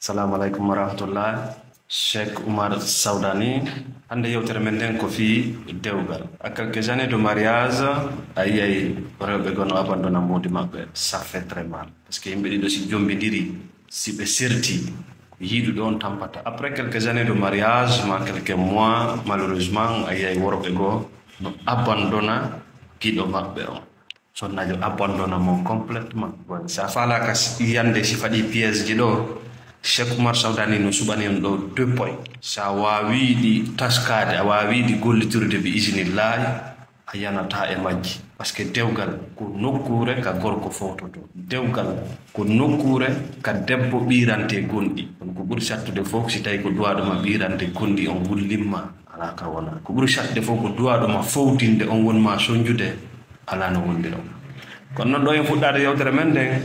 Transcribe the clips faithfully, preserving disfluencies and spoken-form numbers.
Assalamu alaikum warahmatullah. Cheikh Oumar Saoudani, hannde yewtere men nden ko fii dewgal. À quelques années de mariage, a yiyay rewɓe goo no abandona moodi maɓɓe. Ça fait très mal. Parce que yimɓe ɗiɗo si jombidiri, si ɓe serti, ko yiɗuɗo on tampata. Après quelques années de mariage, ma quelques mois, malheureusement, a yiyay worɓe goo no abandona giɗo maɓɓe on. Sonnaajo abandona mo complètement. Bon, si a faalaaka s-, yande si faɗi piège ji ɗo, Cheikh Oumar Saoudani no suɓani on ɗo deux points. Si a waawii ɗi taskaade, a waawii ɗi gollitirde bi iznillaahi, a yanataa e majji. Parce que dewgal ko nokkuure ka gorko fowtotoo. Dewgal ko nokkuure ka debbo ɓiirante gonɗi. Kono ko ɓuri sattude fof, si tawi ko duwaaɗo ma ɓiirante gonɗi on wullimma, alaa ka wonaa. Ko ɓuri sattude fof ko duwaaɗo ma fowtinde on won ma sonjude, alaa no wondiron. Kono noon ɗo en fuɗɗaade yewtere men nden,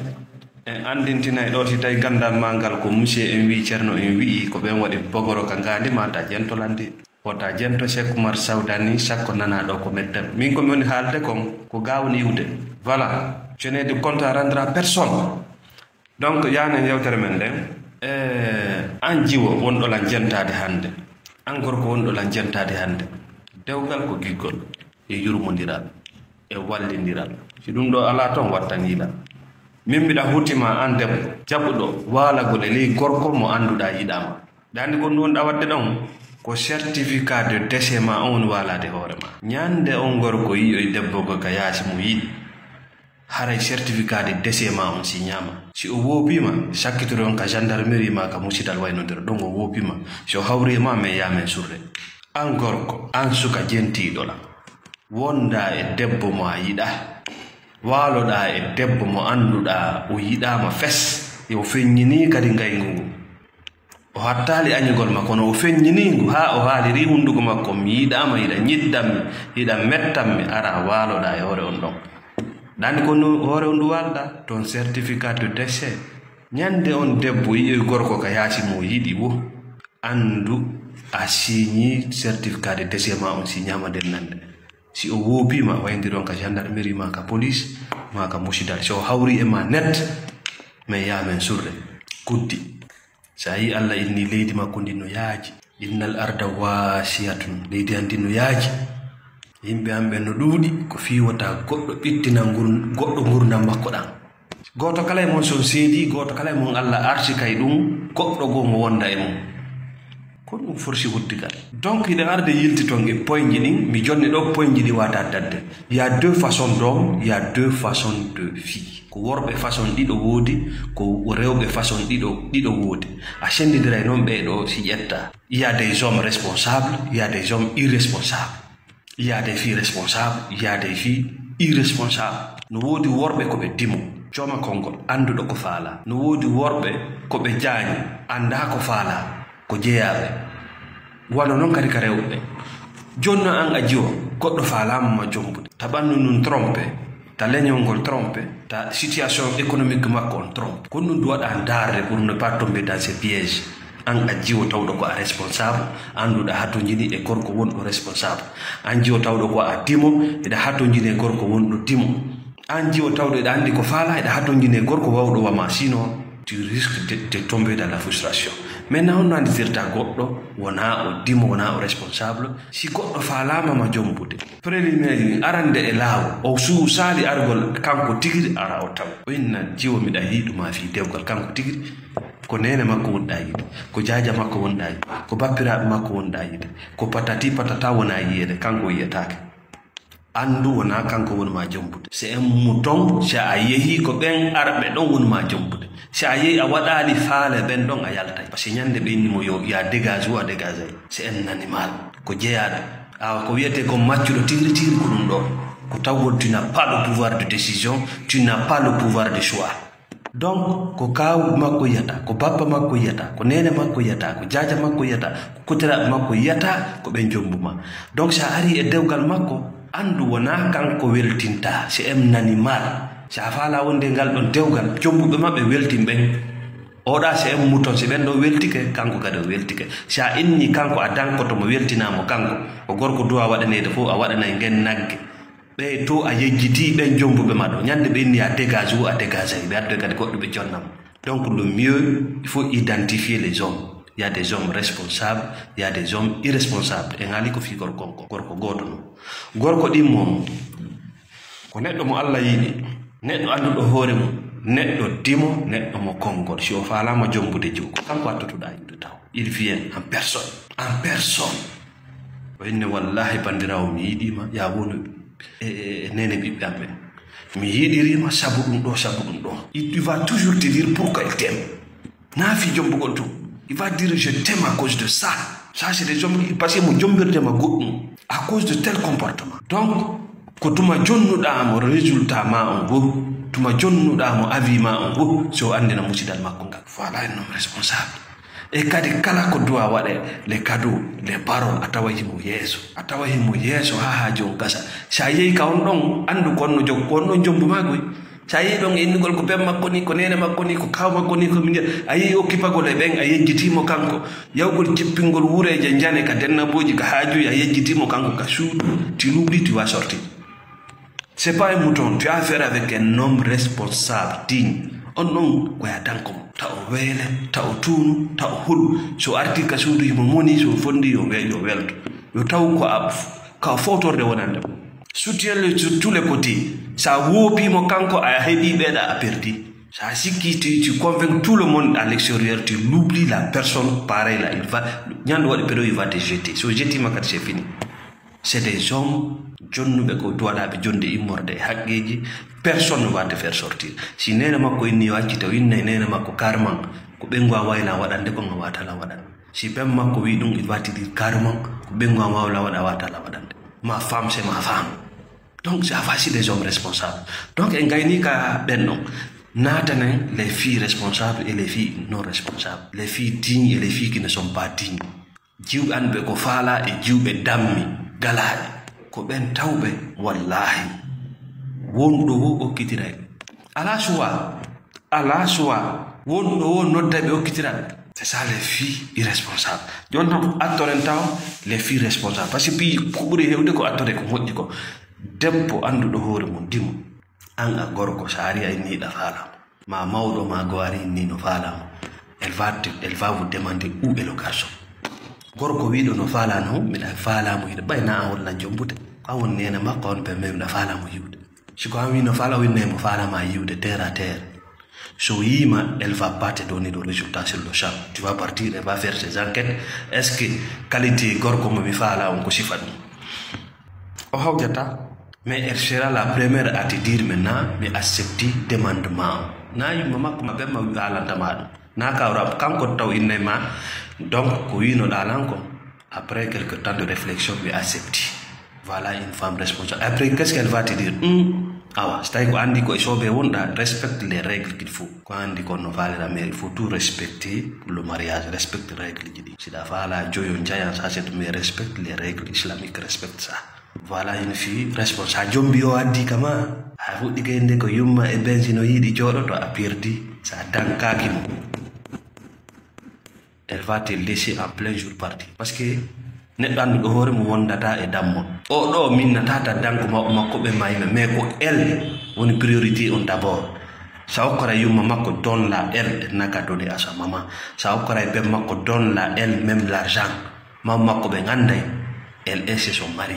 en anndintinay ɗo si tawi ganndal ma ngal ko monsieur en wii, ceerno en wii, ko ɓen waɗi bogoro ka ngaandi ma ta jentolandi. Wota jento Cheikh Oumar Saoudani, sakko nana ɗo ko mettam. Min ko mi woni haalde kon, ko ga woni iwde. Voilà, je n'ai de compte à rendre à personne. Donc, yaanen yewtere men nden. Eh, an jiwo wonɗo lan jentaade hannde. An gorko wonɗo lan jentaade hannde. Dewgal ko giggol e yurmondiral e wallindiral. Si ɗum ɗo alaa ton, wattan yiɗa. Min mbiɗa hutima an debbo jaɓuɗo waalagol e ley gorko mo annduɗaa yiɗaama. Daande kon ɗum wonɗaa waɗde ɗon, ko certificat de décès ma on woni waalaade hoore ma. Ñande on gorko yi'oy debbo ko ka yaasi mo yiɗi, haray certificat de décès ma on siñaama. Si o woopiima, sakkitore on ka gendarmerie ma ka musidal waynondira ɗon o woopiima. Si o hawri e ma, men yaa men surre. An gorko, an suka jentiiɗo la, wondaa e debbo mo a yiɗaa. Waaloɗaa e debbo mo annduɗaa o yiɗaama fes, o feññinii kadi ngayngu ngu. O hattaali añugol ma, kono o feññinii ngu haa o haalirii hunnduko makko, "Mi yiɗaama, hiɗa ñiddan mi, hiɗa mettan mi, ara waaloɗaa e hoore on ɗon." Ɗaani ko no hoore on ndu waalɗaa, ton certificat de décès. Ñande on debbo yi'oy gorko ka yaasi mo yiɗi wo, anndu a siñii certificat de décès ma on siñaama nden nande. Si o woopiima, wayndi ɗon ka gendarmerie, ma ka police, ma ka musidal. Si o hawri e ma net, men yaa men surre. Kuddi. Si a yii Allah inni leydi makko ndin no yaaji. Innal arda waasiyatun. Leydi an ndin no yaaji. Yimɓe an ɓen no ɗuuɗi. Ko fii wota goɗɗo ɓittina ngur-, goɗɗo ngurndan makko ɗan. Gooto kala e mon, si on seedii, gooto kala e mon, Allah arsikay ɗum goɗɗo goo mo wonda e mum. Ko ɗum forsi wuddigal. Donc, hiɗen arde yiltiton e poinji ɗin. Mi jonni ɗo poinji ɗi wata dadde. Il y a deux façons d'hommes, il y a deux façons de filles. Ko worɓe façon ɗiɗo woodi, ko rewɓe façon ɗiɗo, ɗiɗo woodi. A sendindiray noon ɓee ɗoo si ƴetta. Il y a des hommes responsables, il y a des hommes irresponsables. Il y a des filles responsables, il y a des filles irresponsables. No woodi worɓe ko ɓe dimo, jooma konngol, annduɗo ko faalaa. No woodi worɓe ko ɓe jaañi, anndaa ko faalaa, ko jeyaaɓe. Wano noon kadi ka rewɓe. Jooni noon an a jiwo, goɗɗo faalaama ma jombude. Ta ɓanndu ndun trompé, ta leñol ngol trompé, ta situation économique makko on trompé. Ko ɗum ɗum waɗa ndaarde pour ne pas tomber dans ces pièges. An a jiwo tawɗo ko a responsable, annduɗa hatonjini e gorko wonɗo responsable. An jiwo tawɗo ko a dimo, eɗa hatonjini e gorko wonɗo dimo. An jiwo tawɗo eɗa anndi ko faala, eɗa hatonjini e gorko wawɗo wama. Sinon, tu risques de, de tomber dans la frustration. Maintenant, honno annditirta goɗɗo wona o dimo, wona o responsable? Si goɗɗo faalaama ma jombude, préliminaire arande e laawol, o suusaali argol kanko tigiri, ara o taw. O inna jiwo miɗa yiɗuma fii dewgal kanko tigiri. Ko neene makko wonɗaa yiide, ko jaaja makko wonɗaa yiide, ko bappiraaɓe makko wonɗaa yiide, ko patati patata wonaa yiyeede, kanko o yiyataake. Anndu wonaa kanko woni ma jombude. C'est un mouton, si a yehii ko ɓen arɓe ɗon woni ma jombude. Si a yehii a waɗaali faale ɓen ɗon a yaltay. Parce que ñande ɓe inni mo yo, ya dégage ou a dégage. C'est un animal. Ko jeyaaɗo. Awa ko wiyetee kon maccuɗo tigiri tigiri ko ɗum ɗo. Ko tawgol tu n'as pas le pouvoir de décision, tu n'as pas le pouvoir de choix. Donc, ko kaaw makko yiyata, ko bappa makko yiyata, ko neene makko yiyata, ko jaaja makko yiyata, ko koteraaɓe makko yiyata, ko ɓen jombu ma. Donc, si a arii e dewgal makko, anndu wonaa kanko weltinta, c'est un animal. Si a faalaa wonde ngal ɗon dewgal, jombuɓe maɓɓe weltin ɓen. Oɗa c'est un mouton, si ɓen ɗo weltike, kanko kadi o weltike. Si a inni kanko a dankoto mo, weltinaa mo kanko, ko gorko duwa waɗaneede fof, a waɗanay ngen nagge. Ɓe to a yejjitii ɓen jombuɓe ma ɗo. Ñande ɓe inni a dégage ou a dégage, ɓe addoy kadi goɗɗo ɓe jonna mo. Donc le mieux, il faut identifier les hommes. Il y a des hommes responsables, il y a des hommes irresponsables. E ngali ko fi gorko, gorko goto no. Gorko ɗimmo, ko neɗɗo mo Allah yiɗi, neɗɗo annduɗo hoore mum, neɗɗo dimo, neɗɗo mo konngol. Si o faalama jombude juuko, kanko attotoɗa yiɗude taw. Il vient en personne, en personne. O inne, "Wallahi, bandirawo, mi yiɗima, ya wonu e, e, e nene ɓiɓɓe am ɓen. Mi yiɗirima sabu ɗum ɗo, sabu ɗum ɗo." Il va toujours te dire pourquoi il t'aime. Na fi jombugol to. Il va dire, "Je t'aime à cause de ça." Ça, c'est des hommes qui, parce que mo jombirde ma goɗɗum à cause de tel comportement. Donc, ko tuma jonnuɗa mo résultat ma on go, tuma jonnuɗa mo avis ma on go, so andina musidal makko ngal. Voilà un homme responsable. E kadi kala ko doit waɗe, les cadeaux, les paroles, a tawa himo yeeso. A tawa himo yeeso ha haaji on gasa. Sa yehi ka on ɗon, andu ko on no jog-, ko on ɗon jombu ma goy. Sa yehi ɗon e innugol ko ben makko ni, ko nene makko ni, ko kaw makko ni, ko mingel. A yehi okkipagol e ɓen, a yejjitimo kanko. Yawgol jippingol wureeje njane ka dennaboji, ka haajuji, a yejjitimo kanko ka suudu. Tu l'oublies, tu vas sortir. C'est pas un mouton, tu as affaire avec un homme responsable, digne. On ɗon ko ya danko mo. Ta o weele, ta o tuunu, ta o hulu. So arti ka suudu himo moni, so fondi yo we-, yo welto. Yo taw ko a, ka fotorde wonande mo. Soutiens-le sur tous les côtés. Sa woopimo kanko, a heɓi ɓeɗa, a perdi. Sa sikki, tu, tu convaincs tout le monde à l'extérieur, tu l'oublies la personne pareille là. Il va, ñande waɗi pedo, il va te jeter. So jetima kadi, c'est fini. C'est des hommes jonnuɓe ko duwaɗaɓe jonde immorde e haqqeji. Personne ne va te faire sortir. Si nene makko inni yo acci taw, inna e nene makko carrément, ko ɓengu a wayla waɗande, ko nga watala waɗande. Si ben makko wi ɗum, il va te dire carrément, ko ɓengu a wawla waɗa, watala waɗande. Ma femme, c'est ma femme. Donc, c'est facile des hommes responsables. Donc, en gayni ka ɓen ɗon. Natanen les filles responsables et les filles non responsables. Les filles dignes et les filles qui ne sont pas dignes. Jiwɓe an ɓe ko faala e jiwɓe dammi galaaɗi. Ko ɓen tawɓe, wallahi. Wonɗo wo okkitiray ɓe. Ala suwa, ala suwa. Wonɗo wo nodda ɓe okkitira ɓe. C'est ça les filles irresponsables. Jooni noon attoren taw les filles responsables. Parce que ɓi ko ɓuri hewde ko attore ko moƴƴi ko. Debbo annduɗo hoore mum dimo. An a gorko, so a ari a inni hiɗa faala mo. Ma mawɗo ma go ari inni no faala mo. Elle va te, elle va vous demander où est le garçon. Gorko wiɗo no faala no, miɗa faala mo hiɗa ɓay na a won lan jombude. Ko a won nene makko on ɓe, mais miɗa faala mo yiwde. Si ko an wi no faala, winne mo faala ma yiwde terre à terre. So yima, elle va pas te donner de résultat sur le champ. Tu vas partir, elle va faire ses enquêtes. Est-ce que qualité gorko mo mi faala on ko sifa ɗum? O hawjata. Mais elle sera la première à te dire maintenant, mi accepti demande ma o. Na yumma makko ma bemma wi haalanta ma ɗum. Na kawra kanko taw innay ma. Donc, ko wino ɗalan ko. Après quelque temps de réflexion, mi accepti. Voilà une femme responsable. Après, qu'est-ce qu'elle va te dire? Hmm. Awa, si tawi ko andi ko e soɓe wonɗa, respecte les règles qu'il faut. Ko andi ko no falira, mais il faut tout respecter pour le mariage. Respecte règle ji ɗi. Si ɗa faala joyo jaya, ça c'est tout, mais respecte les règles islamiques, respecte ça. Voilà une fille responsable. Jombi o addi kama. A fuɗɗi gayde ko yumma e bensi no yiɗi jooɗoto, a perdi. Sa dankaki mo. Elle va te laisser en plein jour parti. Parce que neɗɗo annduɗo hoore mum wondata e dammol. O ɗo minnata ta danko mawɓe makko ɓe mayɓe, mais ko elle woni priorité on d'abord. Sa okkora yumma makko donne la elle, elle n'a qu'à donner à sa maman. Sa okkora e ben makko donne la elle même l'argent. Mawɓe makko ɓe nganday. Elle est chez son mari.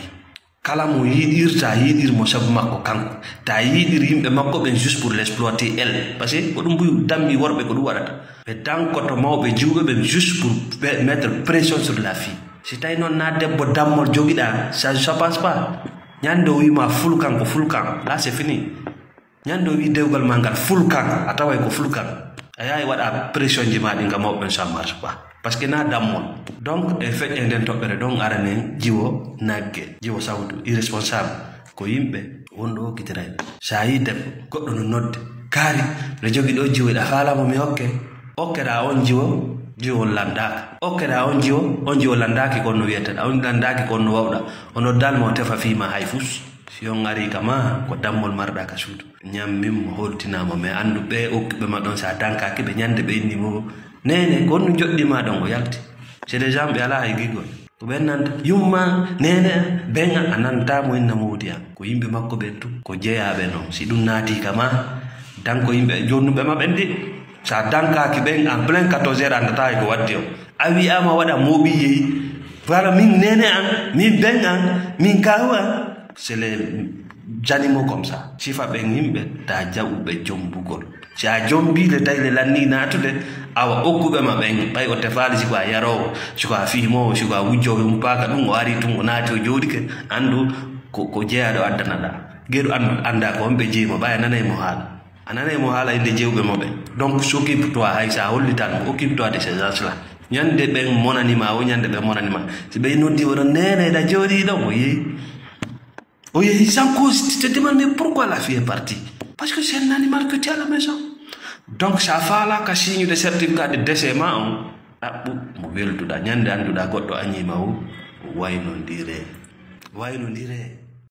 Kala mo yiɗirta, yiɗir mo sabu makko kanko. Ta yiɗir yimɓe makko ɓen juste pour l'exploiter elle. Parce que ko ɗum buy dammi worɓe ko ɗum waɗata. Ɓe dankoto mawɓe jiwɓe ɓen juste pour ɓe mettre pression sur la fille. Si tawi noon na debbo dammol jogiɗa, ça, ça passe pas. Ñande o wima fulkan ko fulkan. Là, c'est fini. Ñande o wi dewgal ma ngal fulkan, a taway ko fulkan. A yahay waɗa pression ji ma ɗi ngam mawɓe ɓen, ça marche pas. Parce que na dammol. Donc, e feƴƴe nden toɓɓere ɗon aranen jiwo nagge, jiwo sawtu, irresponsable. Ko yimɓe wonɗo okkitiray. Sa yi debbo, goɗɗo no nodde. Kaari, no jogi ɗo jiwo, ɗa faala mo mi okke. Okke ɗa on jiwo, jiwo on landaaka. Okke ɗa on jiwo, on jiwo landaaki ko on no wiyata ɗa. On landaaki ko on no wawɗa. O noddal mo o tefa fii ma hay fus. Si on ari ka ma, ko dammol marɗa ka suudu. Ñammin mo, holtinaa mo, mais anndu ɓe okkuɓe ma ɗon, so a dankaaki ɓe, ñande ɓe inni mo, "Neene, ko honɗum joɗɗii ma ɗon?" O yalti. C'est des gens ɓe alaa hay gigol. Ko ɓen nanta, "Yumma, neene, beŋa," a nanta mo inna mo wodi an. Ko yimɓe makko ɓen tun, ko jeyaaɓe non. Si ɗum naatii ka ma, dan ko yimɓe jonnuɓe ma ɓen de. Sa dankaki ɓen en plein quatorze heures, anndata e ko waddi on. A wi'ama waɗa moɓi yehi. Voilà, min nene an, min ben an, min kawu an. C'est les animaux comme ça. Sifa ɓen yimɓe ta jaɓuɓe jombugol. Si a jombi le tawi le lanni natude, awa okkuɓe ma ɓen, ɓay o tefaali, si ko a yarowo, si ko a fihimowo, si ko a wujjowo, ɓe muppaka ɗum, o ari tun, o naati, o jooɗike, anndu ko, ko jeyaɗo addanaɗa. Geɗo anndu, annda ko on ɓe jeyi mo, ɓay a nanay mo haala. A nanay mo haala inde jewɓe mo ɓe. Donc, s'occupe-toi, hay sa hollitan mo, occupe-toi de ces gens-là. Ñande ɓen monani ma, o ñande ɓen monani ma. Si ɓe noddi, wono nene da jooɗi ɗo, o yehi. O yehi sans cause, tu te demandes, mais pourquoi la fille est partie? Parce que c'est un animal que tu as à la maison. Donc, sa faalaka signude certificat de décès ma on, ɗaɓɓu mo welduɗa. Ñande annduɗa goɗɗo añima o, waynondire. Waynondire.